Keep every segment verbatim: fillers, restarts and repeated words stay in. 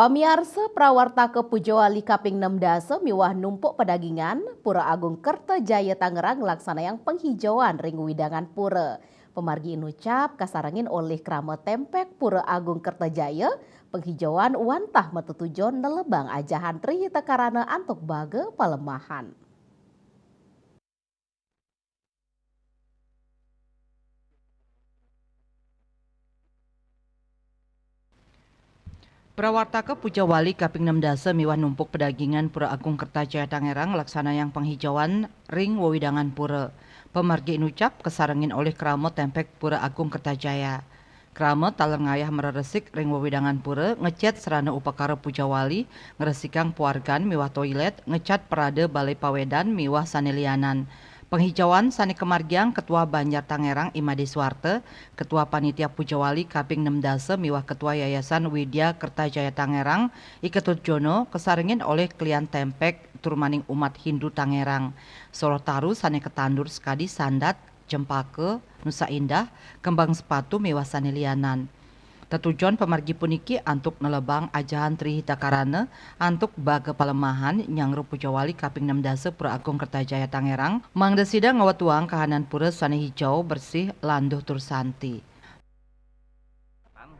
Pamiarsa, prawartaka Pujawali kaping enam dasa miwah numpuk pedagingan, Pura Agung Kertajaya Tangerang nglaksanayang penghijauan ring wewidangan pura. Pamargi inucap kasarengin olih krama tempek Pura Agung Kertajaya, penghijauan wantah matetujon nelebang ajahan Tri Hita Karana antuk baga palemahan. Prawartaka Pujawali kaping enam dasa miwah numpuk pedagingan Pura Agung Kertajaya Tangerang nglaksanayang penghijauan ring wewidangan pura. Pamargi inucap kasarengin olih krama tempek Pura Agung Kertajaya. Krama taler ngayah mareresik ring wewidangan pura, ngecét sarana upakara Pujawali, ngresikang pawargan miwah toilét, ngecat parada balai pawedan miwah sané lianan. Penghijauan sané kamargiang Ketua Banjar Tangerang I Madé Suwarta, Ketua Panitia Pujawali kaping enam dasa miwah Ketua Yayasan Widya Kertajaya Tangerang, I Ketut Jono, kasarengin olih klian tempek tur maning umat Hindu Tangerang. Soroh taru sané katandur sakadi sandat, cempaka, nusa indah, kembang sepatu miwah sané lianan. Tetujon pamargi puniki antuk nelebang ajahan Tri Hita Karana antuk baga palemahan nyanggra Pujawali kaping enam dasa Pura Agung Kertajaya Tangerang, mangda sida ngawetuang kahanan pura sané hijau, bersih, landuh tur santi.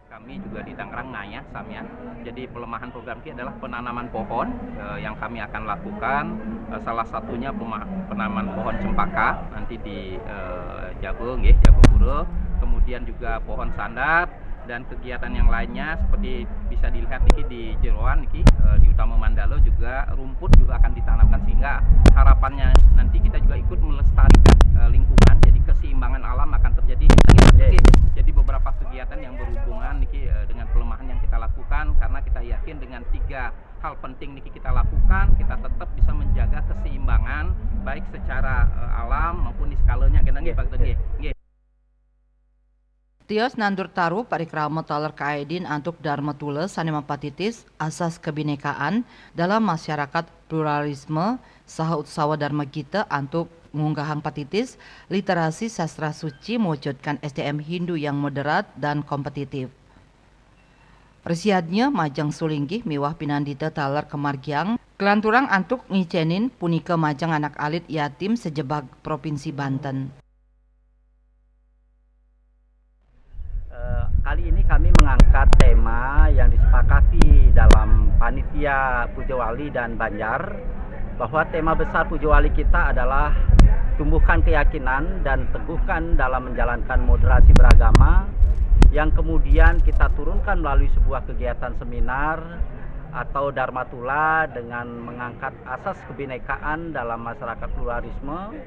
Kami juga di Tangerang ngayah samian. Jadi pelemahan program kita adalah penanaman pohon, eh, yang kami akan lakukan, eh, salah satunya pema-, penanaman pohon cempaka nanti di, eh, jaba, nggih, jaba pura. Kemudian juga pohon sandat dan kegiatan yang lainnya seperti bisa dilihat niki di jeroan niki, eh, di Utama Mandala juga rumput juga akan ditanamkan, sehingga harapannya nanti kita juga ikut melestarikan, eh, lingkungan. Jadi keseimbangan alam akan terjadi. Jadi beberapa kegiatan yang berhubungan niki, eh, dengan pelemahan yang kita lakukan karena kita yakin dengan tiga hal penting niki kita lakukan, kita tetap bisa menjaga keseimbangan baik secara, eh, alam maupun di skalanya kita nggih, Pak Ketut, nggih. Nggih. Tios nandur taru parikrama taler kaaidin antuk Dharma Tula sané mapatitis asas kebinekaan dalam masyarakat pluralisme saha Utsawa Dharma Gita antuk ngunggahang patitis literasi sastra suci mewujudkan S D M Hindu yang moderat dan kompetitif. Resi yadnya majeng sulinggih miwah pinandita taler kamargiang kalanturang antuk ngicénin punika majeng anak alit yatim sajebag Provinsi Banten. Eh, kali ini kami mengangkat tema yang disepakati dalam panitia Pujawali dan Banjar, bahwa tema besar Pujawali kita adalah tumbuhkan keyakinan dan teguhkan dalam menjalankan moderasi beragama, yang kemudian kita turunkan melalui sebuah kegiatan seminar atau Dharma Tula dengan mengangkat asas kebinekaan dalam masyarakat pluralisme,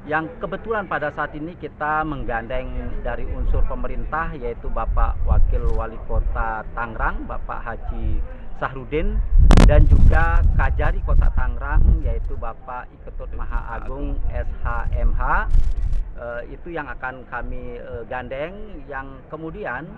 yang kebetulan pada saat ini kita menggandeng dari unsur pemerintah, yaitu Bapak Wakil Wali Kota Tangerang, Bapak Haji Sahrudin, dan juga Kajari Kota Tangerang, yaitu Bapak I Ketut Maha Agung, S H M H. Eh, itu yang akan kami, eh, gandeng, yang kemudian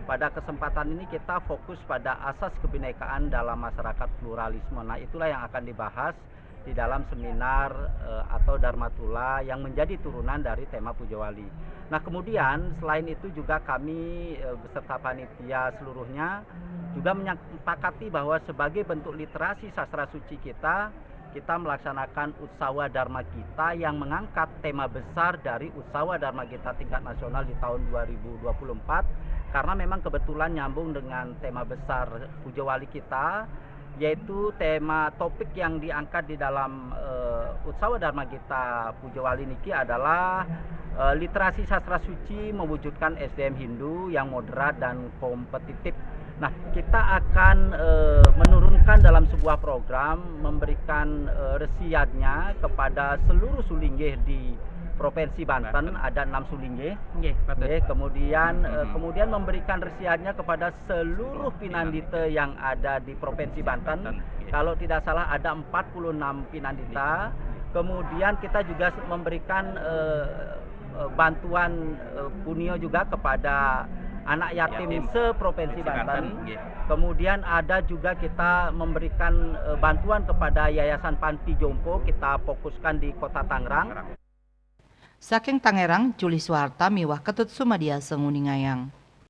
pada kesempatan ini kita fokus pada asas kebinekaan dalam masyarakat pluralisme. Nah, itulah yang akan dibahas di dalam seminar, eh, atau Dharma Tula yang menjadi turunan dari tema Pujawali. Nah, kemudian selain itu juga kami, eh, beserta panitia seluruhnya juga menyepakati bahwa sebagai bentuk literasi sastra suci kita, kita melaksanakan Utsawa Dharma Gita yang mengangkat tema besar dari Utsawa Dharma Gita tingkat nasional di tahun dua ribu dua puluh empat, karena memang kebetulan nyambung dengan tema besar Pujawali kita, yaitu tema topik yang diangkat di dalam, eh, Utsawa Dharma Gita Pujawali niki adalah, eh, literasi sastra suci mewujudkan S D M Hindu yang moderat dan kompetitif. Nah, kita akan, eh, menurunkan dalam sebuah program, memberikan, eh, resi yadnya kepada seluruh sulinggih di Provinsi Banten, ada enam sulinggih. Nggih, patut. Nggih, kemudian, eh, kemudian memberikan resi yadnya kepada seluruh pinandita yang ada di Provinsi Banten. Banten, nggih. Kalau tidak salah ada empat puluh enam pinandita. Kemudian kita juga memberikan, eh, eh, bantuan, eh, punia juga kepada anak yatim seprovinsi Banten. Nggih. Kemudian ada juga kita memberikan, eh, bantuan kepada Yayasan Panti Jompo, kita fokuskan di Kota Tangerang. Saking Tangerang, Juli Suwarta miwah Ketut Sumadia nguningayang.